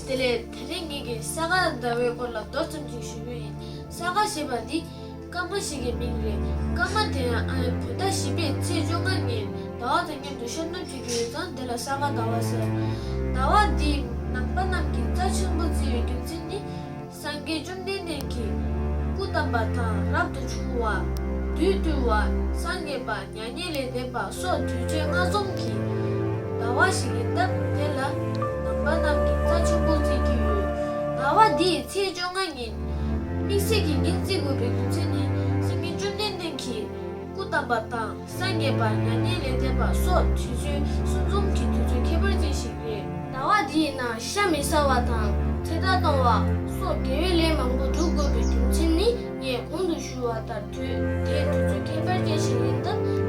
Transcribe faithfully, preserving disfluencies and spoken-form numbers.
དེ་ལས་དེ་རིང་ངེད་ཀྱིས་ས་ག་ཟླ་བའི་སྐོར་ལ་མདོར་ཙམ་ཅིག་ཞུ་རྒྱུ་ཡིན། ས་ག་ཞེས་པ་འདི་སྐར་མ་ཞིག་གི་མིང་རེད། སྐར་མ་དེ་ཡང་ཨ་བོད་ཟླ་བཞི་པའི་ཚེས་བཅོ་ལྔ་ཉིན་ཟླ་བ་དང་མཉམ་དུ་ཤར་ནུབ་བྱེད་ཀྱི་ཡོད་ཙང་དེ་ལ་ས་ག་ཟླ་བ་ཟེར། ཟླ་བ་འདིས་ནང་པ་རྣམས་ཀྱིས་རྩ་ཆེན་པོ་བརྩི་བའི་རྒྱུ་མཚན་ནི། སངས་རྒྱས་བཅོམ་ལྡན་འདས་ཀྱིས་སྐུ་བལྟམས་པ་དང་རབ་ཏུ་བྱུང་བ། བདུད་བཏུལ་བ། སངས་རྒྱས་པ། མྱ་ངན་ལས་འདས་པ་སོགས་དུས་ཚོད་ལྔ་འཛོམས་ཀྱི་ཟླ་བ་ཞིག་ཡིན་སྟབས་དེ་ལ་ནང་པ་རྣམས་ཀྱིས་རྩ་ཆེན་པོ་བརྩི་གི་ཡོད། ཟླ་བ་འདིའི་ཚེས་བཅོ་ལྔ་ཉིན་དམིགས་བསལ་གྱི་ཉིན་བརྩི་དགོས་པའི་རྒྱུ་མཚན་ནི་སངས་རྒྱས་བཅོམ་ལྡན་འདས་ཀྱིས་སྐུ་བལྟམས་པ་དང་སངས་རྒྱས་པ། མྱ་ངན་ལས་འདས་པ་སོགས་དུས་ཚོད་གསུམ་འཛོམས་ཀྱི་དུས་ཚོད་ཁྱད་པར་ཅན་ཞིག་རེད། ཟླ་བ་འདིའི་ནང་ཤ་མི་ཟ་བ་དང་ཚེ་ཐར་གཏོང་བ་སོགས་དགེ་བའི་ལས་མང་པོ་སྒྲུབ་དགོས་པའི་རྒྱུ་མཚན་ནི་ངས་གོང་དུ་ཞུས་པ་ལྟར་དུས་དེའི་དུས་ཚོད་ཁྱད་པར་ཅན་ཞིག་ཡིན་སྟབས་